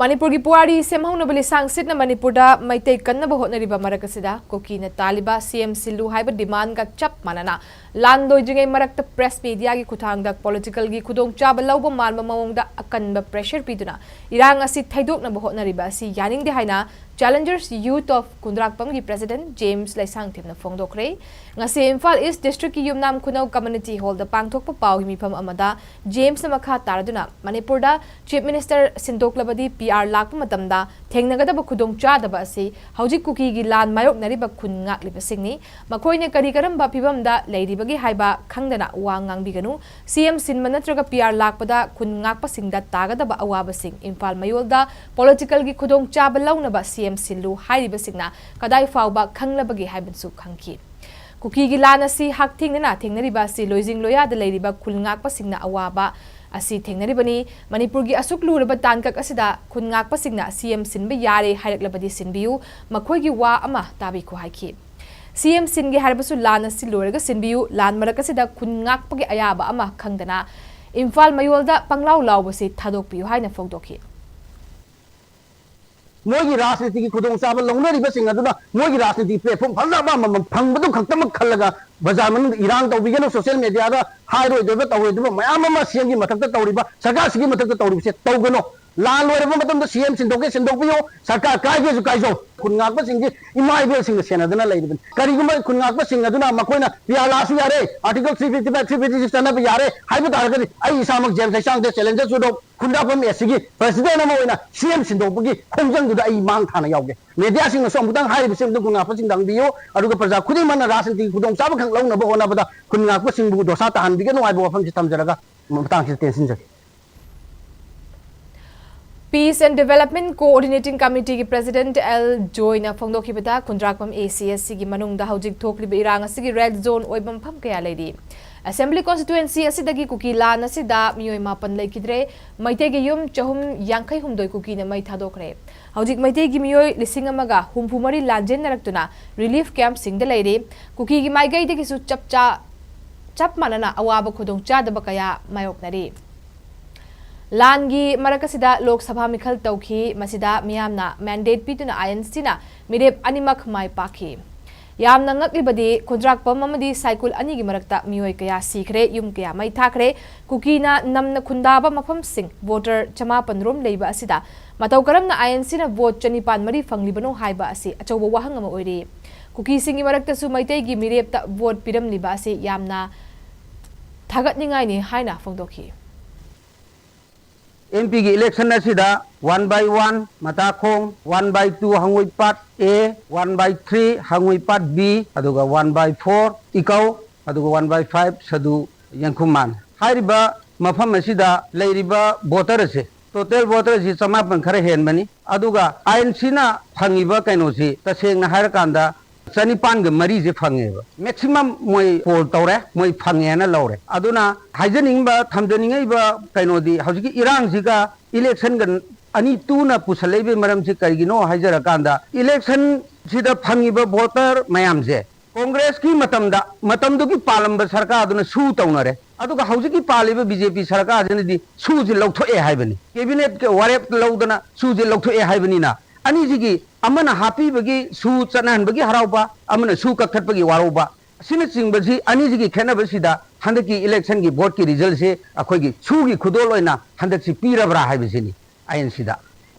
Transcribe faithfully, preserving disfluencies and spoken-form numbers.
ꯃꯅꯤꯄꯨꯔꯒꯤ ꯄꯨꯋꯥꯔꯤ ꯁꯦꯝꯍꯧꯅꯕ ꯂꯤꯁꯥꯡ ꯁꯤꯠꯅ ꯃꯅꯤꯄꯨꯔꯗ ꯃꯩꯇꯩ ꯀꯟꯅꯕ ꯍꯣꯠꯅꯔꯤꯕ ꯃꯔꯛ ꯑꯁꯤꯗ ꯀꯨꯀꯤꯅ ꯇꯥꯜꯂꯤꯕ ꯁꯤ ꯑꯦꯝ ꯁꯤꯜꯂꯨ ꯍꯥꯏꯕ ꯗꯤꯃꯥꯟꯒ ꯆꯞ ꯃꯥꯟꯅꯅ ꯂꯥꯟ ꯂꯣꯏꯗ꯭ꯔꯤꯉꯩ ꯃꯔꯛꯇ ꯄ꯭ꯔꯦꯁ ꯃꯤꯗꯤꯌꯥꯒꯤ ꯈꯨꯠꯊꯥꯡꯗ ꯄꯣꯂꯤꯇꯤꯀꯦꯜꯒꯤ ꯈꯨꯗꯣꯡꯆꯥꯕ ꯂꯧꯕ ꯃꯥꯟꯕ ꯃꯑꯣꯡꯗ ꯑꯀꯟꯕ ꯄ꯭ꯔꯦꯁꯔ ꯄꯤꯗꯨꯅ ꯏꯔꯥꯡ ꯑꯁꯤ ꯊꯩꯗꯣꯛꯅꯕ ꯍꯣꯠꯅꯔꯤꯕ ꯑꯁꯤ ꯌꯥꯅꯤꯡꯗꯦ ꯍꯥꯏꯅ ꯆꯦꯂꯦꯟꯖꯔꯁ ꯌꯨꯊ ꯑꯣꯐ ꯀꯨꯟꯗ꯭ꯔꯥꯛꯄꯝꯒꯤ ꯄ꯭ꯔꯦꯁꯤꯗꯦꯟꯠ ꯖꯦꯝꯁ ꯂꯩꯁꯥꯡꯊꯦꯝꯅ ꯐꯣꯡꯗꯣꯛꯈ꯭ꯔꯦ꯫ ꯉꯁꯤ ꯏꯝꯐꯥꯜ ꯏꯁ꯭ꯠ ꯗꯤꯁꯇ꯭ꯔꯤꯛꯀꯤ ꯌꯨꯝꯅꯥꯝ ꯈꯨꯅꯧ ꯀꯝꯃ꯭ꯌꯨꯅꯤꯇꯤ ꯍꯣꯜꯗ ꯄꯥꯡꯊꯣꯛꯄ ꯄꯥꯎꯒꯤ ꯃꯤꯐꯝ ꯑꯃꯗ ꯖꯦꯝꯁꯅ ꯃꯈꯥ ꯇꯥꯔꯗꯨꯅ ꯃꯅꯤꯄꯨꯔꯗ ꯆꯤꯐ ꯃꯤꯅꯤꯁꯇꯔ ꯁꯤꯟꯗꯣꯛꯂꯕꯗꯤ ꯄꯤ ꯑꯥꯔ ꯂꯥꯛꯄ ꯃꯇꯝꯗ ꯊꯦꯡꯅꯒꯗꯕ ꯈꯨꯗꯣꯡꯆꯥꯗꯕ ꯑꯁꯤ ꯍꯧꯖꯤꯛ ꯀꯨꯀꯤꯒꯤ ꯂꯥꯟ ꯃꯥꯌꯣꯛꯅꯔꯤꯕ ꯈꯨꯟ ꯉꯥꯛꯂꯤꯕꯁꯤꯡꯅꯤ꯫ ꯃꯈꯣꯏꯅ ꯀꯔꯤ ꯀꯔꯝꯕ ꯐꯤꯚꯝꯗ ꯂꯩꯔꯤꯕꯒꯦ ꯍꯥꯏꯕ ꯈꯪꯗꯅ ꯋꯥ ꯉꯥꯡꯕꯤꯒꯅꯨ꯫ ꯁꯤ ꯑꯦꯝ ꯁꯤꯟꯕ ꯅꯠꯇ꯭ꯔꯒ ꯄꯤ ꯑꯥꯔ ꯂꯥꯛꯄꯗ ꯈꯨꯟ ꯉꯥꯛꯄꯁꯤꯡꯗ ꯇꯥꯒꯗꯕ ꯑꯋꯥꯕꯁꯤꯡ ꯏꯝꯐꯥꯜ ꯃꯌꯣꯜꯗ ꯄꯣꯂꯤꯇꯤꯀꯦꯜꯒꯤ ꯈꯨꯗꯣꯡꯆꯥꯕ ꯂꯧꯅꯕ ꯁꯤ ꯑꯦꯝ ꯁꯤꯜꯂꯨ ꯍꯥꯏꯔꯤꯕꯁꯤꯡꯅ ꯀꯗꯥꯏ ꯐꯥꯎꯕ ꯈꯪꯂꯕꯒꯦ ꯍꯥꯏꯕꯗꯨꯁꯨ ꯈꯪꯈꯤ꯫ ꯀꯨꯀꯤꯒꯤ ꯂꯥꯟ ꯑꯁꯤ ꯍꯛꯊꯦꯡꯅꯅ ꯊꯦꯡꯅꯔꯤꯕ ꯑꯁꯤ ꯂꯣꯏꯖꯤꯡ ꯂꯣꯌꯥꯗ ꯂꯩꯔꯤꯕ ꯈꯨꯜ ꯉꯥꯛꯄꯁꯤꯡꯅ ꯑꯋꯥꯕ ꯑꯁꯤ ꯊꯦꯡꯅꯔꯤꯕꯅꯤ꯫ ꯃꯅꯤꯄꯨꯔꯒꯤ ꯑꯁꯨꯛ ꯂꯨꯔꯕ ꯇꯥꯡꯀꯛ ꯑꯁꯤꯗ ꯈꯨꯟ ꯉꯥꯛꯄꯁꯤꯡꯅ ꯁꯤ ꯑꯦꯝ ꯁꯤꯟꯕ ꯌꯥꯔꯦ ꯍꯥꯏꯔꯛꯂꯕꯗꯤ ꯁꯤꯟꯕꯤꯌꯨ, ꯃꯈꯣꯏꯒꯤ ꯋꯥ ꯑꯃ ꯇꯥꯕꯤꯈꯣ ꯍꯥꯏꯈꯤ꯫ ꯁꯤ ꯑꯦꯝ ꯁꯤꯟꯒꯦ ꯍꯥꯏꯔꯕꯁꯨ ꯂꯥꯟ ꯑꯁꯤ ꯂꯣꯏꯔꯒ ꯁꯤꯟꯕꯤꯌꯨ, ꯂꯥꯟ ꯃꯔꯛ ꯑꯁꯤꯗ ꯈꯨꯟ ꯉꯥꯛꯄꯒꯤ ꯑꯌꯥꯕ ꯑꯃ ꯈꯪꯗꯅ ꯏꯝꯐꯥꯜ ꯃꯌꯣꯜꯗ ꯄꯪꯂꯥꯎ ꯂꯥꯎꯕꯁꯤ ꯊꯥꯗꯣꯛꯄꯤꯌꯨ ꯍꯥꯏꯅ ꯐꯣꯡꯗꯣꯛꯈꯤ꯫ ꯃꯣꯏꯒꯤ ꯔꯥꯖꯅꯤꯇꯤꯒꯤ ꯈꯨꯗꯣꯡꯆꯥꯕ ꯂꯧꯅꯔꯤꯕꯁꯤꯡ ꯑꯗꯨꯅ ꯃꯣꯏꯒꯤ ꯔꯥꯖꯅꯤꯇꯤ ꯄ꯭ꯂꯦꯠꯐꯣꯝ ꯐꯖꯕ ꯑꯃꯃꯝ ꯐꯪꯕꯗꯨ ꯈꯛꯇꯃꯛ ꯈꯜꯂꯒ ꯕꯖꯥꯔ ꯃꯅꯨꯡꯗ ꯏꯔꯥꯡ ꯇꯧꯕꯤꯒꯅꯨ, ꯁꯣꯁꯤꯌꯦꯜ ꯃꯦꯗꯤꯌꯥꯗ ꯍꯥꯏꯔꯣꯏꯗꯕ ꯇꯧꯔꯣꯏꯗꯕ ꯃꯌꯥꯝ ꯑꯃ ꯁꯤ ꯑꯦꯝꯒꯤ ꯃꯊꯛꯇ ꯇꯧꯔꯤꯕ, ꯁꯔꯀꯥꯔꯁꯤꯒꯤ ꯃꯊꯛꯇ ꯇꯧꯔꯤꯕꯁꯦ ꯇꯧꯒꯅꯨ꯫ ꯂꯥꯟ ꯂꯣꯏꯔꯕ ꯃꯇꯝꯗ ꯁꯤ ꯑꯦꯝ ꯁꯤꯟꯗꯣꯛꯀꯦ ꯁꯤꯟꯗꯣꯛꯄꯤꯌꯨ, ꯁꯔꯀꯥꯔ ꯀꯥꯏꯒꯦꯁꯨ ꯀꯥꯏꯖꯧ꯫ ꯈꯨꯟ ꯉꯥꯛꯄꯁꯤꯡꯒꯤ ꯏꯃꯥ ꯏꯕꯦꯜꯁꯤꯡꯅ ꯁꯦꯟꯅꯗꯨꯅ ꯂꯩꯔꯤꯕꯅꯤ꯫ ꯀꯔꯤꯒꯨꯝꯕ ꯈꯨꯟ ꯉꯥꯛꯄꯁꯤꯡ ꯑꯗꯨꯅ ꯃꯈꯣꯏꯅ ꯄꯤ ꯑꯥꯔ ꯂꯥꯛꯑꯁꯨ ꯌꯥꯔꯦ, article three fifty five, three fifty six ꯆꯠꯅꯕ ꯌꯥꯔꯦ ꯍꯥꯏꯕ ꯇꯥꯔꯒꯗꯤ ꯑꯩ ꯏꯁꯥꯃꯛ ꯖꯦꯝꯁ ꯂꯩꯁꯥꯡꯊꯦꯝ ꯆꯦꯂꯦꯟꯖꯔ ꯆꯨꯗꯣ ꯈꯨꯟꯗ꯭ꯔꯥꯛꯄꯝ ꯑꯦꯁ ꯁꯤꯒꯤ ꯄ꯭ꯔꯦꯁꯤꯗꯦꯟꯠ ꯑꯃ ꯑꯣꯏꯅ ꯁꯤ ꯑꯦꯝ ꯁꯤꯟꯗꯣꯛꯄꯒꯤ ꯈꯣꯡꯖꯪꯗꯨꯗ ꯑꯩ ꯃꯥꯡ ꯊꯥꯅ ꯌꯥꯎꯒꯦ꯫ ꯃꯦꯗꯤꯌꯥꯁꯤꯡꯅꯁꯨ ꯑꯃꯨꯛꯇꯪ ꯍꯥꯏꯔꯤꯕꯁꯤ ꯑꯃꯨꯛꯇꯪ ꯈꯨꯟ ꯉꯥꯛꯄꯁꯤꯡꯗ ꯍꯪꯕꯤꯌꯨ, ꯑꯗꯨꯒ ꯄ꯭ꯔꯖꯥ ꯈꯨꯗꯤꯡꯃꯛꯅ ꯔꯥꯖꯅꯤꯇꯤꯒꯤ ꯈꯨꯗꯣꯡꯆꯥꯕ ꯈꯛ ꯂꯧꯅꯕ ꯍꯣꯠꯅꯕꯗ ꯈꯨꯟ ꯉꯥꯛꯄꯁꯤꯡꯕꯨ ꯗꯣꯁꯥ ꯇꯥꯍꯟꯕꯤꯒꯅꯨ ꯍꯥꯏꯕ ꯋꯥꯐꯝꯁꯤ ꯊꯝꯖꯔꯒ ꯃꯇꯥꯡꯁꯤꯗ ꯇꯦꯟꯁꯤꯟꯖꯒꯦ꯫ Peace and Development Coordinating Committeeꯒꯤ ꯄ꯭ꯔꯦꯁꯤꯗꯦꯟꯠ ꯑꯦꯜ ꯖꯣꯏꯅ ꯐꯣꯡꯗꯣꯛꯈꯤꯕꯗ ꯈꯨꯟꯗ꯭ꯔꯥꯛꯄꯝ ꯑꯦ ꯁꯤ ꯑꯦꯁ ꯁꯤꯒꯤ ꯃꯅꯨꯡꯗ ꯍꯧꯖꯤꯛ ꯊꯣꯛꯂꯤꯕ ꯏꯔꯥꯡ ꯑꯁꯤꯒꯤ ꯔꯦꯗ ꯖꯣꯟ ꯑꯣꯏꯕ ꯃꯐꯝ ꯀꯌꯥ ꯂꯩꯔꯤ꯫ ꯑꯦꯁꯦꯝꯕ꯭ꯂꯤ ꯀꯣꯟꯁꯇꯤꯇ꯭ꯋꯦꯟꯁꯤ ꯑꯁꯤꯗꯒꯤ ꯀꯨꯀꯤ ꯂꯥꯟ ꯑꯁꯤꯗ ꯃꯤꯑꯣꯏ ꯃꯥꯄꯟ ꯂꯩꯈꯤꯗ꯭ꯔꯦ꯫ ꯃꯩꯇꯩꯒꯤ ꯌꯨꯝ ꯆꯍꯨꯝ ꯌꯥꯡꯈꯩ ꯍꯨꯝꯗꯣꯏ ꯀꯨꯀꯤꯅ ꯃꯩ ꯊꯥꯗꯣꯛꯈ꯭ꯔꯦ꯫ ꯍꯧꯖꯤꯛ ꯃꯩꯇꯩꯒꯤ ꯃꯤꯑꯣꯏ ꯂꯤꯁꯤꯡ ꯑꯃꯒ ꯍꯨꯝꯐꯨ ꯃꯔꯤ ꯂꯥꯟꯖꯦꯟꯅꯔꯛꯇꯨꯅ ꯔꯤꯂꯤꯐ ꯀꯦꯝꯞꯁꯤꯡꯗ ꯂꯩꯔꯤ꯫ ꯀꯨꯀꯤꯒꯤ ꯃꯥꯏꯀꯩꯗꯒꯤꯁꯨ ꯆꯞ ꯆꯥ-, ꯆꯞ ꯃꯥꯟꯅꯅ ꯑꯋꯥꯕ ꯈꯨꯗꯣꯡꯆꯥꯗꯕ ꯀꯌꯥ ꯃꯥꯌꯣꯛꯅꯔꯤ꯫ ꯂꯥꯟꯒꯤ ꯃꯔꯛ ꯑꯁꯤꯗ ꯂꯣꯛ ꯁꯚꯥ ꯃꯤꯈꯜ ꯇꯧꯈꯤ꯫ ꯃꯁꯤꯗ ꯃꯤꯌꯥꯝꯅ ꯃꯦꯟꯗꯦꯠ ꯄꯤꯗꯨꯅ ꯑꯥꯏ ꯑꯦꯟ ꯁꯤꯅ ꯃꯤꯔꯦꯞ ꯑꯅꯤꯃꯛ ꯃꯥꯏ ꯄꯥꯛꯈꯤ꯫ ꯌꯥꯝꯅ ꯉꯛꯂꯤꯕꯗꯤ ꯈꯨꯟꯗ꯭ꯔꯥꯛꯄꯝ ꯑꯃꯗꯤ ꯁꯥꯏꯀꯨꯜ ꯑꯅꯤꯒꯤ ꯃꯔꯛꯇ ꯃꯤꯑꯣꯏ ꯀꯌꯥ ꯁꯤꯈ꯭ꯔꯦ, ꯌꯨꯝ ꯀꯌꯥ ꯃꯩ ꯊꯥꯈ꯭ꯔꯦ꯫ ꯀꯨꯀꯤꯅ ꯅꯝꯅ ꯈꯨꯟꯗꯥꯕ ꯃꯐꯝꯁꯤꯡ ꯚꯣꯇꯔ ꯆꯃꯥꯄꯟ ꯔꯣꯝ ꯂꯩꯕ ꯑꯁꯤꯗ ꯃꯇꯧ ꯀꯔꯝꯅ ꯑꯥꯏ ꯑꯦꯟ ꯁꯤꯅ ꯚꯣꯠ ꯆꯅꯤꯄꯥꯟ ꯃꯔꯤ ꯐꯪꯂꯤꯕꯅꯣ ꯍꯥꯏꯕ ꯑꯁꯤ ꯑꯆꯧꯕ ꯋꯥꯍꯪ ꯑꯃ ꯑꯣꯏꯔꯤ꯫ ꯀꯨꯀꯤꯁꯤꯡꯒꯤ ꯃꯔꯛꯇꯁꯨ ꯃꯩꯇꯩꯒꯤ ꯃꯤꯔꯦꯞꯇ ꯚꯣꯠ ꯄꯤꯔꯝꯂꯤꯕ ꯑꯁꯤ ꯌꯥꯝꯅ ꯊꯥꯒꯠꯅꯤꯡꯉꯥꯏꯅꯤ ꯍꯥꯏꯅ ꯐꯣꯡꯗꯣꯛꯈꯤ꯫ ꯑꯦꯝ ꯄꯤꯒꯤ ꯏꯂꯦꯛꯁꯟ ꯑꯁꯤꯗ ꯋꯥꯟ ꯕꯥꯏ ꯋꯥꯟ ꯃꯇꯥꯈꯣꯡ, ꯋꯥꯟ ꯕꯥꯏ ꯇꯨ ꯍꯪꯉꯣꯏꯄꯥꯠ ꯑꯦ, ꯋꯥꯟ ꯕꯥꯏ ꯊ꯭ꯔꯤ ꯍꯪꯉꯣꯏꯄꯥꯠ ꯕꯤ, ꯑꯗꯨꯒ ꯋꯥꯟ ꯕꯥꯏ ꯐꯣꯔ ꯏꯀꯧ, ꯑꯗꯨꯒ ꯋꯥꯟ ꯕꯥꯏ ꯐꯥꯏꯚ ꯁꯗꯨ ꯌꯦꯡꯈꯨꯝꯃꯥꯟ꯫ ꯍꯥꯏꯔꯤꯕ ꯃꯐꯝ ꯑꯁꯤꯗ ꯂꯩꯔꯤꯕ ꯚꯣꯇꯔ ꯑꯁꯦ, ꯇꯣꯇꯦꯜ ꯚꯣꯇꯔ ꯑꯁꯤ ꯆꯃꯥꯄꯟ ꯈꯔ ꯍꯦꯟꯕꯅꯤ꯫ ꯑꯗꯨꯒ ꯑꯥꯏ ꯑꯦꯟ ꯁꯤꯅ ꯐꯪꯉꯤꯕ ꯀꯩꯅꯣꯁꯤ ꯇꯁꯦꯡꯅ ꯍꯥꯏꯔꯀꯥꯟꯗ ꯆꯅꯤꯄꯥꯟꯒ ꯃꯔꯤꯁꯦ ꯐꯪꯉꯦꯕ꯫ ꯃꯦꯛꯁꯤꯃꯝ ꯃꯣꯏ ꯄꯣꯜ ꯇꯧꯔꯦ, ꯃꯣꯏ ꯐꯪꯉꯦꯅ ꯂꯧꯔꯦ꯫ ꯑꯗꯨꯅ ꯍꯥꯏꯖꯅꯤꯡꯕ, ꯊꯝꯖꯅꯤꯡꯉꯛꯏꯕ ꯀꯩꯅꯣꯗꯤ, ꯍꯧꯖꯤꯛꯀꯤ ꯏꯔꯥꯡꯁꯤꯒ ꯏꯂꯦꯛꯁꯟꯒ ꯑꯅꯤ ꯇꯨꯅ ꯄꯨꯁꯜꯂꯛꯏꯕꯒꯤ ꯃꯔꯝꯁꯤ ꯀꯔꯤꯒꯤꯅꯣ ꯍꯥꯏꯖꯔꯀꯥꯟꯗ, ꯏꯂꯦꯛꯁꯟꯁꯤꯗ ꯐꯪꯉꯤꯕ ꯚꯣꯇꯔ ꯃꯌꯥꯝꯁꯦ ꯀꯣꯡꯒ꯭ꯔꯦꯁꯀꯤ ꯃꯇꯝꯗ, ꯃꯇꯝꯗꯨꯒꯤ ꯄꯥꯜꯂꯝꯕ ꯁꯔꯀꯥꯔꯗꯨꯅ ꯁꯨ ꯇꯧꯅꯔꯦ, ꯑꯗꯨꯒ ꯍꯧꯖꯤꯛꯀꯤ ꯄꯥꯜꯂꯤꯕ ꯕꯤ ꯖꯦ ꯄꯤ ꯁꯔꯀꯥꯔꯁꯤꯅꯗꯤ ꯁꯨꯁꯤ ꯂꯧꯊꯣꯛꯑꯦ ꯍꯥꯏꯕꯅꯤ꯫ ꯀꯦꯕꯤꯅꯦꯠꯀ ꯋꯥꯔꯦꯞ ꯂꯧꯗꯅ ꯁꯨꯁꯤ ꯂꯧꯊꯣꯛꯑꯦ ꯍꯥꯏꯕꯅꯤꯅ, ꯑꯅꯤꯁꯤꯒꯤ ꯑꯃꯅ ꯍꯥꯞꯄꯤꯕꯒꯤ ꯁꯨ ꯆꯠꯅꯍꯟꯕꯒꯤ ꯍꯔꯥꯎꯕ, ꯑꯃꯅ ꯁꯨ ꯀꯛꯊꯠꯄꯒꯤ ꯋꯥꯔꯧꯕ, ꯑꯁꯤꯅꯆꯤꯡꯕꯁꯤ, ꯑꯅꯤꯁꯤꯒꯤ ꯈꯦꯠꯅꯕꯁꯤꯗ ꯍꯟꯗꯛꯀꯤ ꯏꯂꯦꯛꯁꯟꯒꯤ ꯚꯣꯠꯀꯤ ꯔꯤꯖꯜꯁꯤ ꯑꯩꯈꯣꯏꯒꯤ ꯁꯨꯒꯤ ꯈꯨꯗꯣꯜ ꯑꯣꯏꯅ ꯍꯟꯗꯛꯁꯤ ꯄꯤꯔꯕ꯭ꯔꯥ ꯍꯥꯏꯕꯁꯤꯅꯤ ꯑꯥꯏ ꯑꯦꯟ ꯁꯤꯗ꯫